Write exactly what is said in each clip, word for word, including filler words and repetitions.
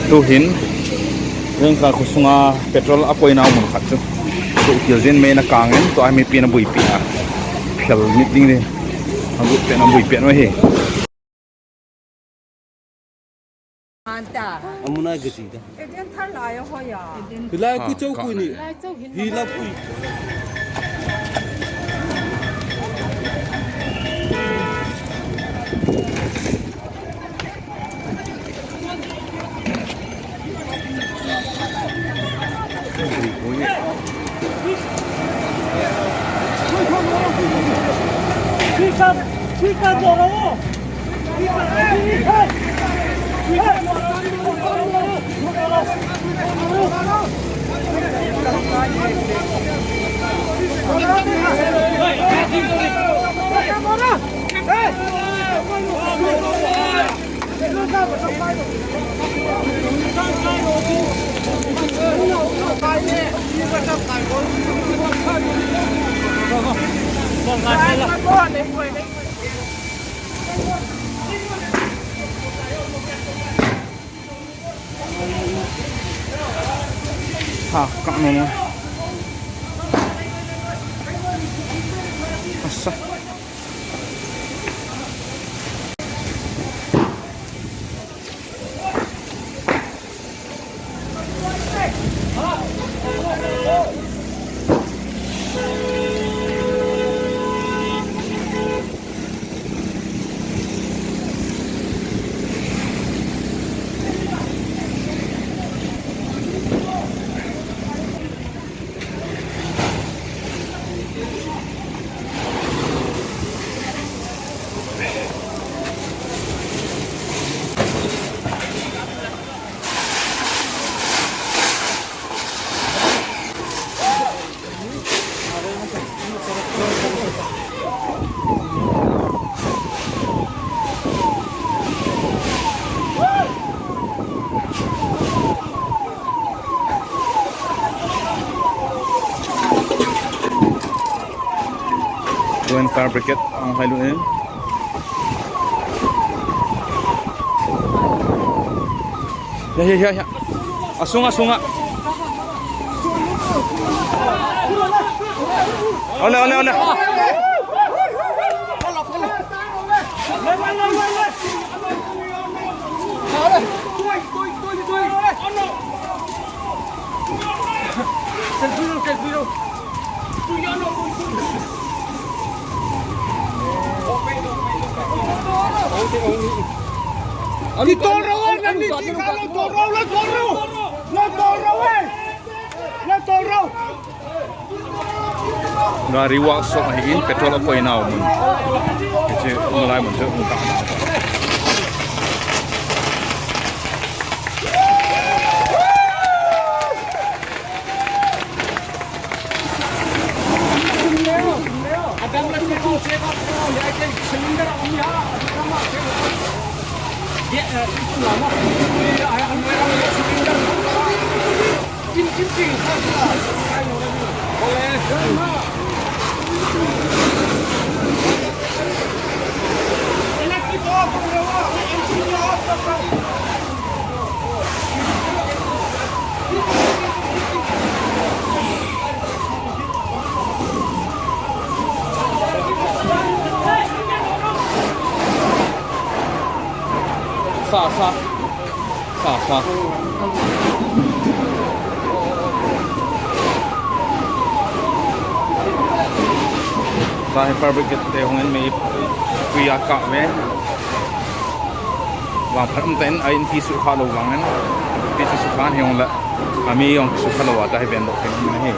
Tuhin, Lengkal khosunga petrol apoinau mun khat chu. Tukhel jin mei na kangin, tua mipin abuipi a. Phel mit ding ding. Abuipi na buipi no hi. Anta. Amuna gati da. Eden thar la ya ho ya. Hilai ku chau ku ni. Hilai chau hin. Hila ku. Ha, kang nene. Asa. Joint Fire Brigade, ang hailu in. Ya, ya, ya, ya. Asunga, asunga. Ole, ole, ole. Ani toro, ani toro, toro, toro, toro, eh. Gari workshop ahin, petrol apoinau mun. Hiche umlai mun chu. Sa, sa. Sa, sa. Tahi fire brigade te hung in mei pui a kah ve. Vangphat um tah in a in pi sukha lou vangin. Pi chu sukha hih jongle. Ami jong sukha lou a tahi ven doh kei in ahi.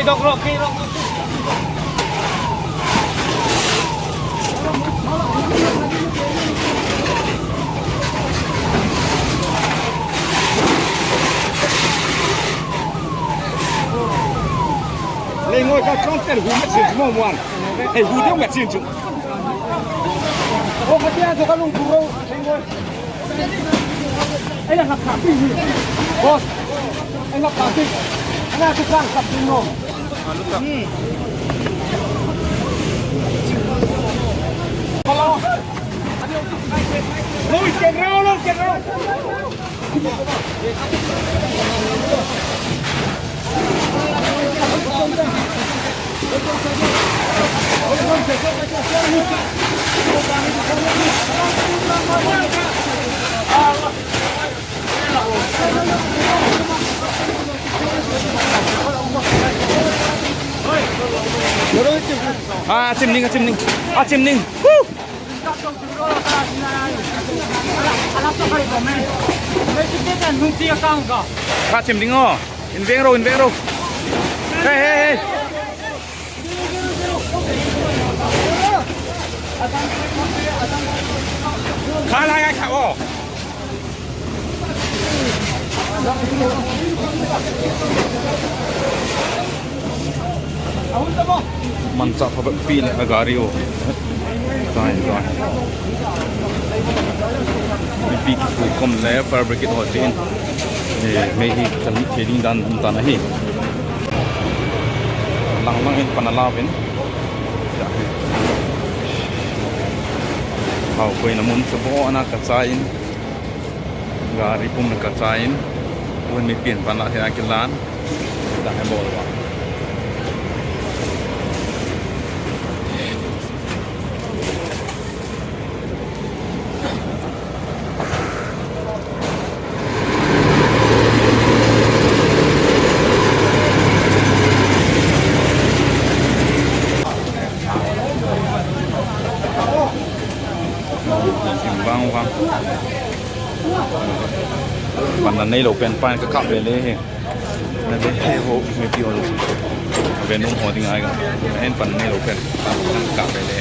Lei ngoi ka chong ter hu ma chin mo muan. Hei hu deu ma chin chu. Ko ka tia jo ka lung tu ro. Lei ngoi. Ai na ka pi ni. Boss. Ai na ka pi. Ana tu kan ka pi no. Hmm. Hello. Hello, general, general. Ah, chim ning, ah, chim ning. Ah, chim ning. Woo! Ka chim ding o. In veng ro, in veng ro. Hey, hey, hey. Kha lai, kha o. Manchah phabep pi le a gari o. Zai, zai. Mipi kithukhom le fire brigade ho tin. Eh, mei hi kalmi thei ding dan um tan ahi. Lang lang in pan a lauvin. Hao koina mun chu bo ana ka chai in. Gari pumna ka chai in, un mipi in pan la thei a kilan, ta he bol va. Vang, vang. Pan na neilou pen pan ka kap le le hi. Na be he ho mipi ho. Be nung ho ding ai ga. Hen pan neilou pen pan ka kap le le.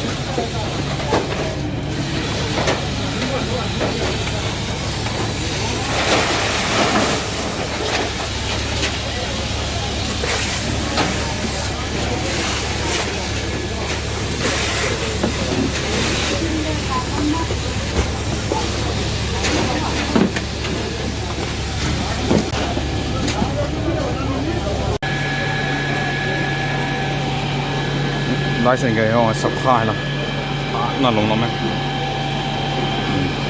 Lai sen gai ho sap kha la. Na long lo me.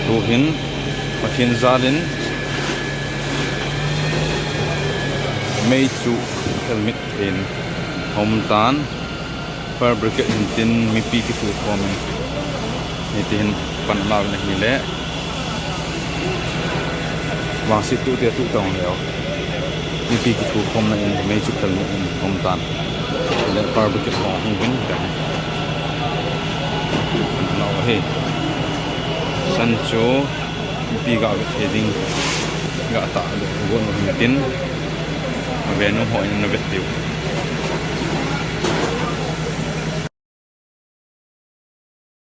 Tu hin. Pathen jal in mei chu helmet in hom tan, fire brigade in tin mipi kithukhom in hiti hin pan lau na hi le vangset tu te tu tong leo mipi kithukhom na in mei chu helmet in hom tan le fire brigade hong hung vin ka pan lau he san chu. Mipi ga vet thei ding ga ta le gon hin tin, a venu ho in na vet diu.